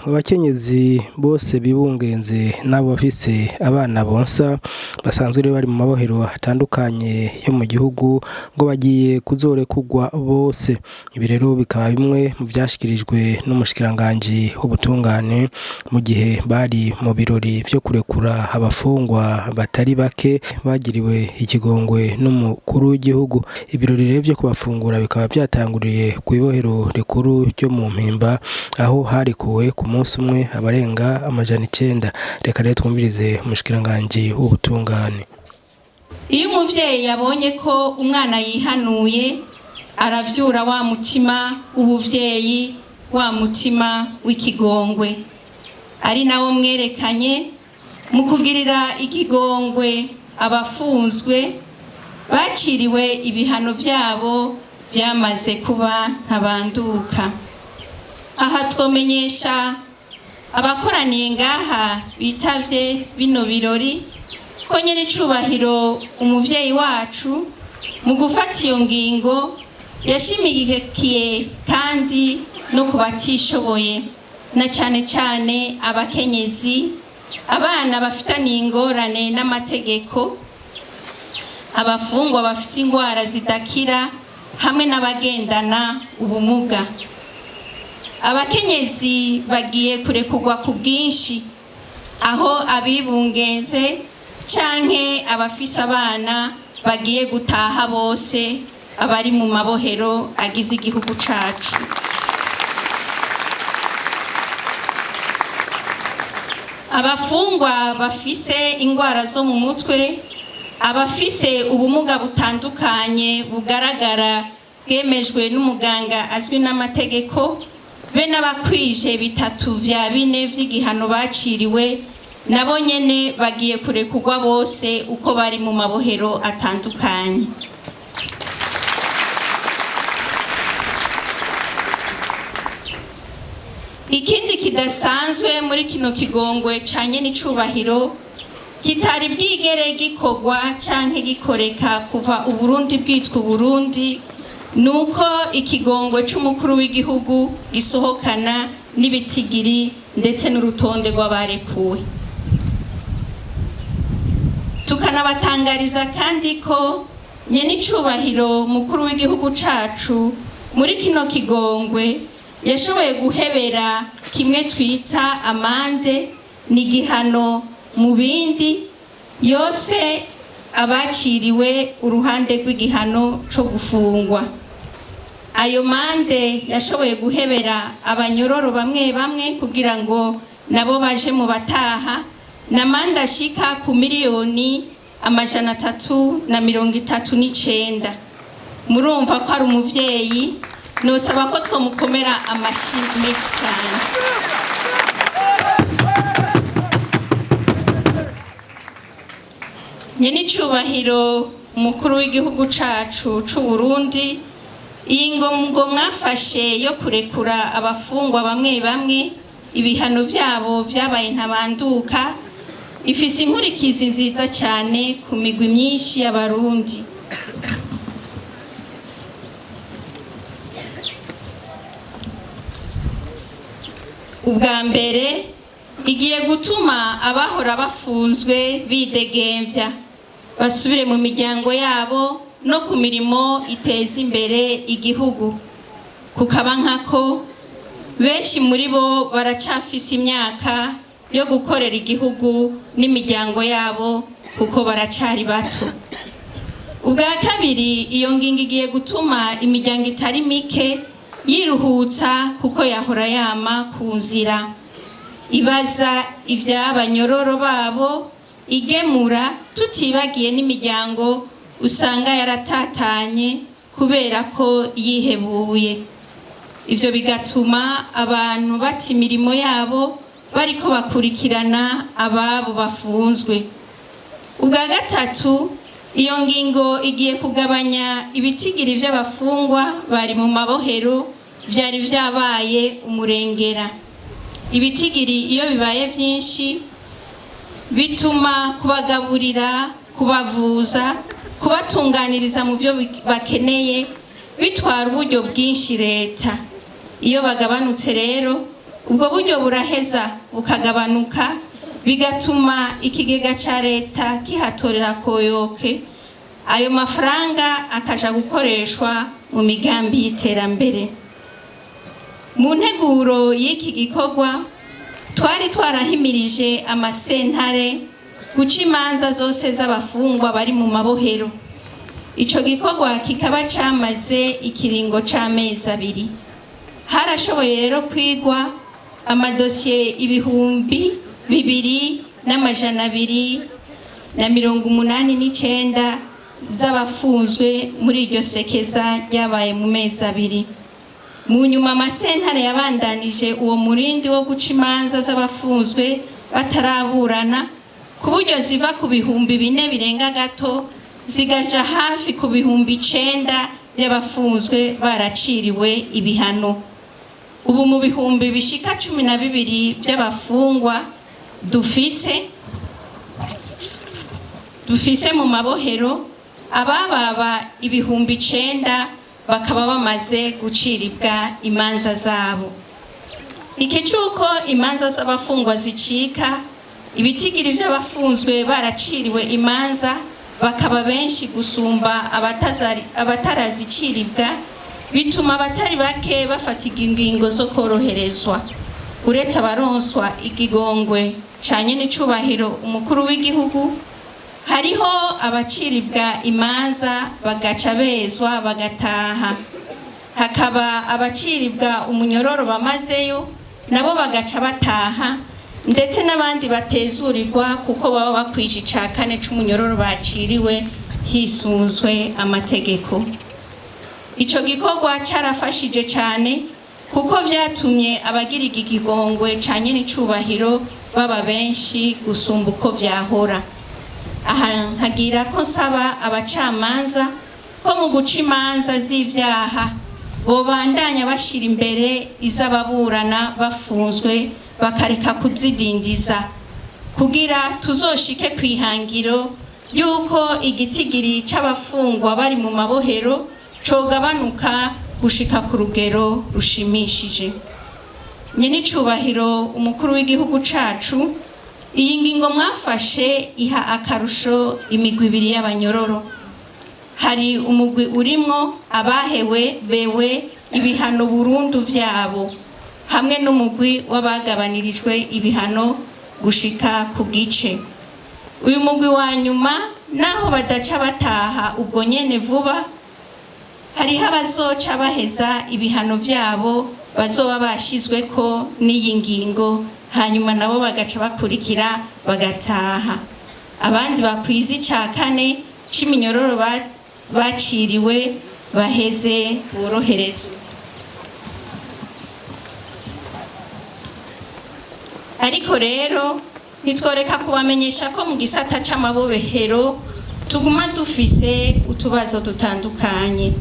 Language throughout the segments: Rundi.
Abakenyezi bose bibungenze n'abo bafise abana bonsa basanzwe rero bari mu mabohero atandukanye yo mu gihugu ngo bagiye kuzorekurwa bose. Ibi rero bikaba bimwe mu vyashikirijwe n'umushikiranganji w'ubutungane mu gihe bari mu birori vyo kurekura abafungwa batari bake bagiriwe ikigongwe n'umukuru w'igihugu. Ibirori rero vyo kubafungura bikaba vyatanguriye kw'ibohero rikuru ryo mu Mpimba, aho harekuwe ku munsi umwe abarenga 900. Reka rero twumvirize umushikiranganji w'ubutungane. Iyo umuvyeyi yabonye ko umwana yihanuye, aravyura wa mutima w'ubuvyeyi, wa mutima w'ikigongwe, ari nawo mwerekanye mu kugirira ikigongwe abafunzwe baciriwe ibihano vyabo vyamaze kuba ntabanduka. Aha twomenyesha abakoraniye ngaha bitavye bino birori ko nyene icubahiro umuvyeyi wacu mu gufata iyo ngingo yashimikiye kandi no ku batishoboye, na cane cane abakenyezi, abana bafitaniye ingorane n'amategeko, abafungwa bafise ingwara zidakira hamwe n'abagendana ubumuga. Abakenyezi bagiye kurekurwa ku bwinshi, aho abibungenze canke abafise abana bagiye gutaha bose abari mu mabohero agize igihugu cacu. Abafungwa bafise ingwara zo mu mutwe, abafise ubumuga butandukanye bugaragara bwemejwe n'umuganga azwi n'amategeko, be n'abakwije bitatu vya bine vy'igihano baciriwe, nabo nyene bagiye kurekurwa bose uko bari mu mabohero atandukanye. Ikindi kidasanzwe muri kino kigongwe ca nyen'icubahiro kitari bwigere gikorwa canke gikoreka kuva Uburundi bwitwa Uburundi, nuko ikigongwe c'umukuru w'igihugu gisohokana n'ibitigiri ndetse n'urutonde rw'abarekuwe. Tukanabatangariza kandi ko nyen'icubahiro mukuru w'igihugu cacu muri kino kigongwe yashoboye guhebera kimwe twita amande, ni igihano mu bindi yose abaciriwe uruhande rw'igihano co gufungwa. Ayo mande yashoboye guhebera abanyororo bamwe bamwe kugira ngo nabo baje mu bataha, na mande ashika ku 339,000,000. Murumva ko ari umuvyeyi, nosaba ko twomukomera amashi menshi cyane. Nyen'icubahiro umukuru w'igihugu cacu c'u Burundi, iyi ngingo mwafashe yo kurekura abafungwa bamwe bamwe ibihano vyabo vyabaye ntabanduka ifise inkurikizi nziza cyane ku migwi myinshi y'abarundi. Ubwa mbere, igiye gutuma abahora bafunzwe bidegemvya basubire mu miryango yabo no ku mirimo iteza imbere igihugu, kukaba nkako benshi muri bo baracafise imyaka yo gukorera igihugu n'imiryango yabo kuko baracari bato. Ubwa kabiri, iyo ngingo igiye gutuma imiryango itari mike yiruhutsa kuko yahora yama ku nzira ibaza ivy'abanyororo babo igemura, tutibagiye n'imiryango usanga yaratatanye kubera ko yihebuye. Ivyo bigatuma abantu bata imirimo yabo bariko bakurikirana ababo bafunzwe. Ubwa gatatu, iyo ngingo igiye kugabanya ibitigiri vy'abafungwa bari mu mabohero vyari vyabaye umurengera. Ibitigiri iyo bibaye vyinshi bituma kubagaburira, kubavuza, kubatunganiriza mu byo bakeneye bitwara uburyo bwinshi leta. Iyo bagabanutse rero Ubwo buryo buraheza bukagabanuka, bigatuma ikigega ca leta kihatorera koyoke, ayo mafaranga akaja gukoreshwa mu migambi y'iterambere. Mu nteguro y'iki gikorwa twari twarahimirije amasentare guca imanza zose z'abafungwa bari mu mabohero. Ico gikorwa kikaba camaze ikiringo c'amezi 2. Harashoboye rero kwigwa amadosiye 2289 z'abafunzwe muri iryo sekeza ryabaye mu mezi 2. Mu nyuma amasentare yabandanije uwo murindi wo guca imanza z'abafunzwe bataraburana, ku buryo ziva ku 4000 birenga gato zigaja hafi ku 9000 by'abafunzwe baraciriwe ibihano. Ubu mu bihumbi bishika 12 by'abafungwa dufise mu mabohero, abababa 9000 bakaba bamaze guciribwa imanza zabo. Iki cuko imanza z'abafungwa zicika, ibitigiri by'abafunzwe baraciriwe imanza bakaba benshi gusumba abataraziciribwa, bituma abatari bake bafata ingingo zo koroherezwa. Uretse abaronswa ikigongwe canye n'icubahiro umukuru w'igihugu, hariho abaciribwa imanza bagaca bezwa bagataha, hakaba abaciribwa umunyororo bamazeyo nabo bagaca bataha, ndetse n'abandi batezurirwa kuko baba bakwije ica kane c'umunyororo baciriwe hisunzwe amategeko. Ico gikorwa carafashije cane kuko vyatumye abagira ikigongwe canye n'icubahiro baba benshi gusumba uko vyahora. Aha nkagira ko nsaba abacamanza ko mu guca imanza z'ivyaha bobandanya bashira imbere iz'ababurana bafunzwe, bakareka kuzidindiza, kugira tuzoshike kwihangiro yuko igitigiri c'abafungwa bari mu mabohero cogabanuka gushika ku rugero rushimishije. Nyenicubahiro umukuru w'igihugu cacu, iyi ngingo mwafashe iha akarusho imigwi ibiri y'abanyororo. Hari umugwi urimwo abahewe bewe ibihano burundu vyabo, hamwe n'umugwi w'abagabanirijwe ibihano gushika ku gice. Uyu mugwi wa nyuma, naho badaca bataha ubwo nyene vuba, hariho abazoca baheza ibihano vyabo bazoba bashizweko n'iyi ngingo, hanyuma nabo bagaca bakurikira bagataha. Abandi bakwiza ica kane c'iminyororo baciriwe baheze boroherezwe. Ariko rero ntitworeka kubamenyesha ko mu gisata c'amabohero tuguma dufise utubazo dutandukanye.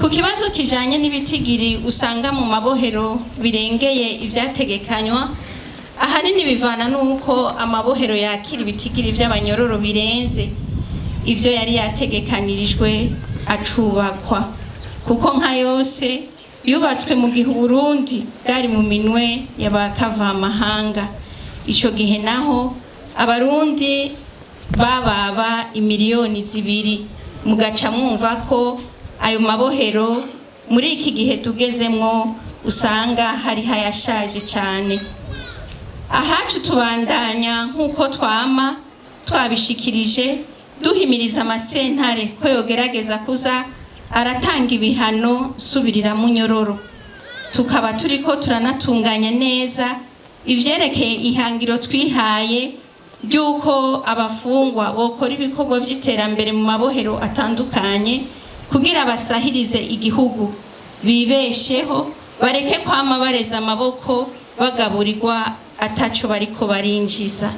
Ku kibazo kijanye n'ibitigiri usanga mu mabohero birengeye ivyategekanywa, ahanini bivana n'uko amabohero yakira ibitigiri vy'abanyororo birenze ivyo yari yategekanirijwe acubakwa, kuko nka yose yubatswe mu gihe Burundi bwari mu minwe y'abakavamahanga. Ico gihe naho abarundi bababa 2 miliyoni, mugaca mwumva ko ayo mabohero muri iki gihe tugezemwo usanga hari hayashaje cane. Ahacu tubandanya nk'uko twama twabishikirije, duhimiriza amasentare ko yogerageza kuza aratanga ibihano subirira munyororo. Tukaba turiko turanatunganya neza ivyerekeye ihangiro twihaye ry'uko abafungwa bokora ibikorwa vy'iterambere mu mabohero atandukanye kugira basahirize igihugu, bibesheho, bareke kwama bareza amaboko bagaburirwa ataco bariko barinjiza.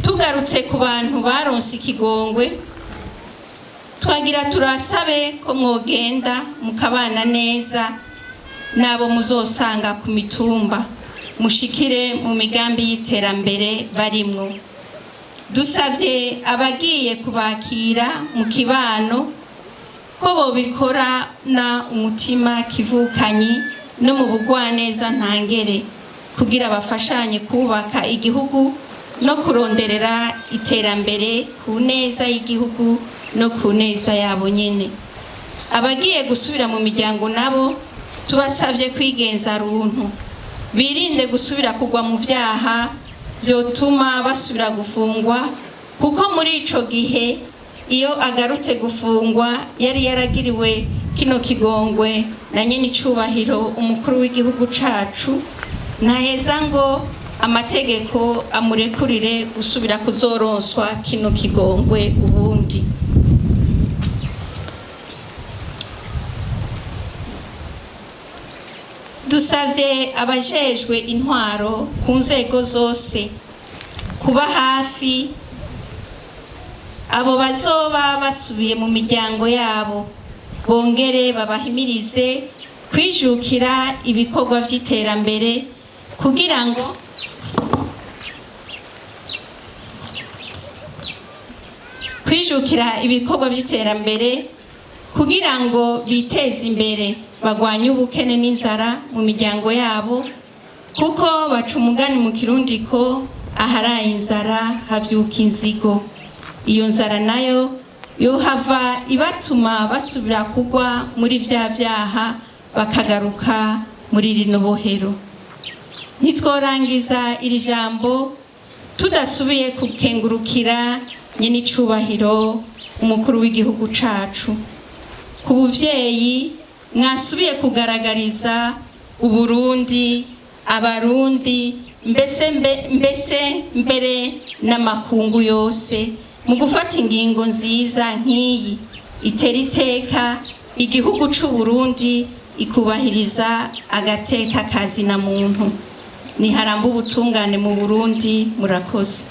Tugarutse ku bantu baronse ikigongwe, twagira turasabe ko mwogenda mukabana neza n'abo muzosanga ku mitumba, mushikire mu migambi y'iterambere barimwo. Dusavye abagiye kubakira mu kibano ko bobikorana umutima kivukanyi no mu bugwaneza ntangere kugira bafashanye kubaka igihugu no kuronderera iterambere ku neza y'igihugu no ku neza yabo nyene. Abagiye gusubira mu miryango nabo tubasavye kwigenza runtu, birinde gusubira kugwa mu vyaha vyotuma basubira gufungwa, kuko muri ico gihe iyo agarutse gufungwa yari yaragiriwe kino kigongwe na nyene icubahiro umukuru w'igihugu cacu, ntaheza ngo amategeko amurekurire gusubira kuzoronswa kino kigongwe ubundi. Dusavye abajejwe intwaro ku nzego zose kuba hafi abo bazoba basubiye mu miryango yabo, bongere babahimirize kwijukira ibikorwa vy'iterambere kugira ngo kwijukira ibikorwa vy'iterambere kugira ngo biteze imbere, bagwanye ubukene n'inzara mu miryango yabo, kuko baca umugani mu Kirundi ko aharaye inzara havyuka inzigo. Iyo nzara nayo yohava ibatuma basubira kugwa muri vya vyaha bakagaruka muri rino bohero. Ntitworangiza iri jambo tudasubiye gukengurukira nyenicubahiro umukuru w'igihugu cacu ku buvyeyi mwasubiye kugaragariza Uburundi, Abarundi, mbese mbere n'amakungu yose mu gufata ingingo nziza nk'iyi itera iteka igihugu c'Uburundi, ikubahiriza agateka kazina muntu. Niharamba ubutungane mu Burundi. Murakoze.